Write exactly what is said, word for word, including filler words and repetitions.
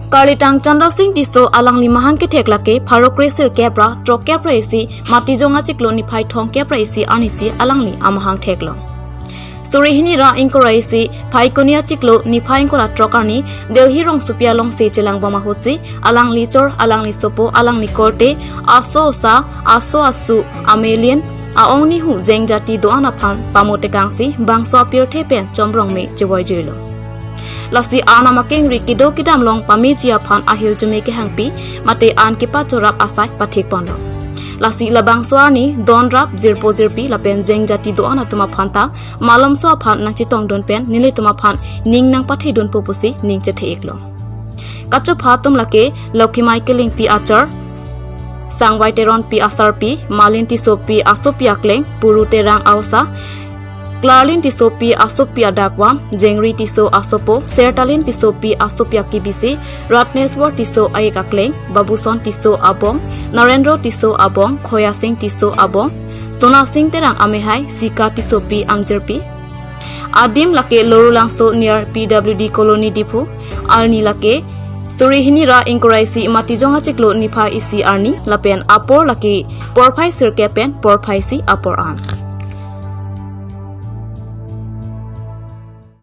Karlitang Chandra Singh Tisso alangli mahang kethek lake pharo kre sirkep ra throk kep ra isi Matijong achiklo niphai thomkep ra isi arnisi alangli amahang theklong. Suri hini ra ingkoi ra isi Phaikuni achiklo niphai ingkoi ra throk arni Delhi rongsopi alongsi chelangbom ahutsi alangli chor, alangli sopo, alangli korte, aso osa, aso asu, amelin, aong nihu jengjati do-an aphan pamotekangsi bangso apirthe pen chomrong me chevoijuilo. Lasi Arnam akengri kedo kedam along pameji aphan ahirjume kehangpi mate an kepachorap asai pathikponlo. Lasi labangso arni donrap jirpo jirpi lapen jengjati do-an atum aphan ta malomso aphan nangchetongdun pen nelitum aphan ning nangpathedunpo pusi ning chethe-iklo. Kachopha atum lake Lokhimai Killingpi achor, Sangvai Teronpi asarpi, Malin Tissopi asopi akleng, Puru Terang aosa, Klarlin Tissopi asopi adakvam, Jengri Tisso asopo, Sertalin Tissopi asopi akibisi, Ratneswar Tisso a-ik akleng, Babuson Tisso abong, Narendra Tisso abong, Khoya Singh Tisso abong, Sona Singh Terang amehai, Sika Tissopi angjirpi. Adim lake Lorulangso near P W D Colony Diphu, arni lake suri hini ra ingkoi ra isi Matijong achiklo niphai isi arni lapen apor lake porphai sirkep pen porphai isi apor an.